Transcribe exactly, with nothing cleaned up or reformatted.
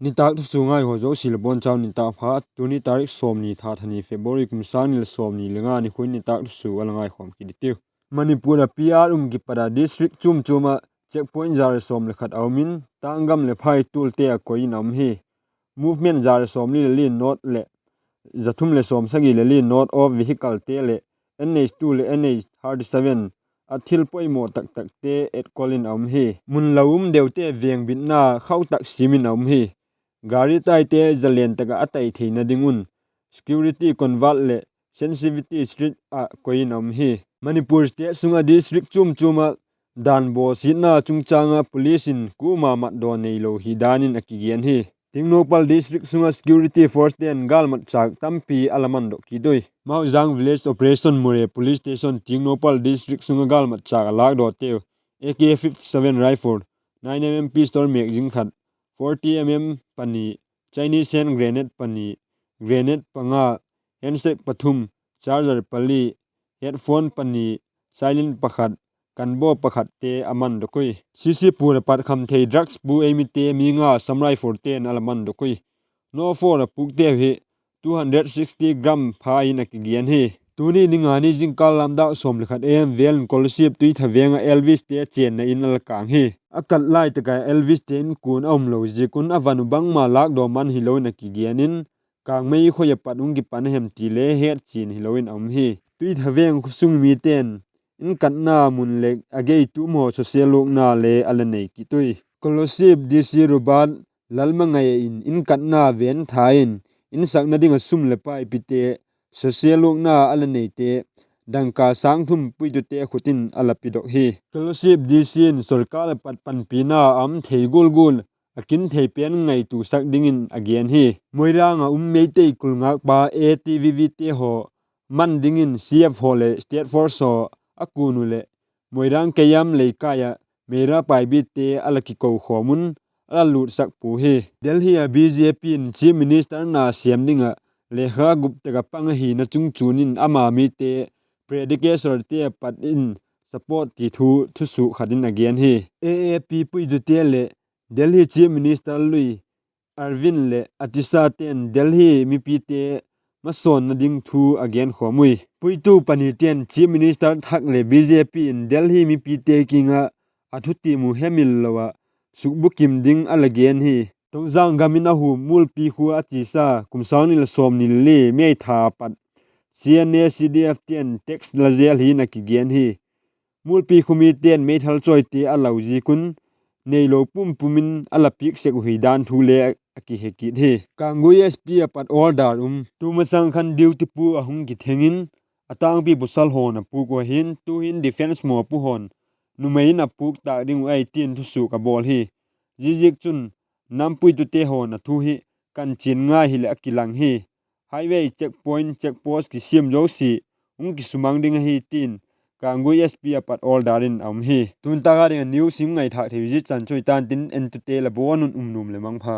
Nitâk thusua ngaihaw zosia le bawn chau nitâk pha. Tuni tarik sawmni tha thani February kum sâng ni le sawmni le nga nikhua in nitâk thusua la ngaikhawm kit i tiu. Manipur ah P R um kipat ah district chuam chuam ah checkpoint za le sawm le khat a um in, tânggam leh phaitualte a koi in a um hi. Movement za le sawmli le li north leh za thum le sawmsagi le li north of vehiclete leh N H two leh N H thirty seven ah thil poimaw tak takte etkol in a um hi. Mun lo um deute vengbitna khau tak siam in a um hi. Gari taite zalen tak ah a tai theina ding un security convert leh sensitivity street ah koi in a um hi. Manipur state sung ah district chuam chuam ah dan bawsiatna chungchâng ah police in kuama matdaw neilo hi dan in a kigen hi. Tengnoupal district sung ah security forcete'n gâlmatchâk tampi a la mandok kit ui. Maozang Village Operation Moreh Police Station Tengnoupal district sung ah gâlmatchâk a lâkdawteu A K fifty seven rifle, nine M M pistol magazine khat, forty M M pani, Chinese hand grenade pani, grenade panga, handsack pathum, charger pali, headphone pani, silent pakhat, kanbaw pakhatte a mandok ui. C C Pur ah pat khamthei drugs pu ei mite mi nga Assam Riflete'n a la mandok ui. No four ah pukteu hi two hundred sixty gram pha in a kigen hi. Tuni ningani zingkal lam dâk sawm le khat A M vêl in Kolasib Tuithaveng ah Elviste chênna in a la kâng hi. A kat lai tak ah Elviste inkuan a umlo ziak un a van uh bangma lâkdaw man hilo in a kigen in, kângmei khoi ah pat hung kipan a hem ti le hetchian hilo in a um hi. Tuithaveng khawsung mite'n inkatna mun leh a gei tum haw sawsia luakna le a la nei kit ui. Kolasib D C Robert Lalmangai in inkatna ventha in insakna ding ah sum leh pai pite, sawsia luakna a la neite, dangka sâng thum puitute khut in a la pedok hi. Kolasib D C in sorkar ah pat panpina a um thei gual gual a kin thei pen ngaituasak dingin a gen hi. Moirang ah um Meitei kulngâkpa A T V Vte haw man dingin C F haw leh State Force haw a kun uh leh Moirang Keyam Leikai ah Meira Paibite a la kiko khawm un a la lutsak pua hi. Delhi ah B J P in Chief Minister na sêm ding ah lekha gup tak ah pang ahina chungchun in ama mite predecessorte ah pat in support ti thu thusua khat in a gen hi. A A P puitute leh Delhi Chief Minister lui Arvind leh Atisate'n Delhi mipite masawnna ding thu a genkhawm ui. Puitu panite'n Chief Minister thak leh B J P in Delhi mipite kiang ah a thutiam uh hemil lo ah sukbukim ding a la gen hi. Tonzang gam in a hum Mulpi khua Atisa kum sâng ni leh sawmni le li May tha apat C N A C D F te'n tax la zel hi'n a kigen hi. Mulpi khua mite'n meithal chawite a lau ziak un neilo pumpum in a la piak sek uh hi dan thu le a kihe kit hi. Kanggui S P ah pat order um. Tu masang khan duty pu a hung kitheng in a tângpi pawsal haw'n a puk uh ahi'n, tu'hin defence mawpu haw'n numei in a puk tâk ding uh ahi ti'n thusuak a bawl hi. Ziaziakchun nampuitute haw'n a thu hi kanchian ngai hileh a kilang hi. Highway checkpoint, checkpost kisiam zosia hung kisumang ding ahi ti'n Kanggui S P ah pat order in a um hi. Tu'n tak a ding ah news hung ngaithâk thei uh zia chan chu hi ta'n tin, entute la bawn un um nuam leh mangpha.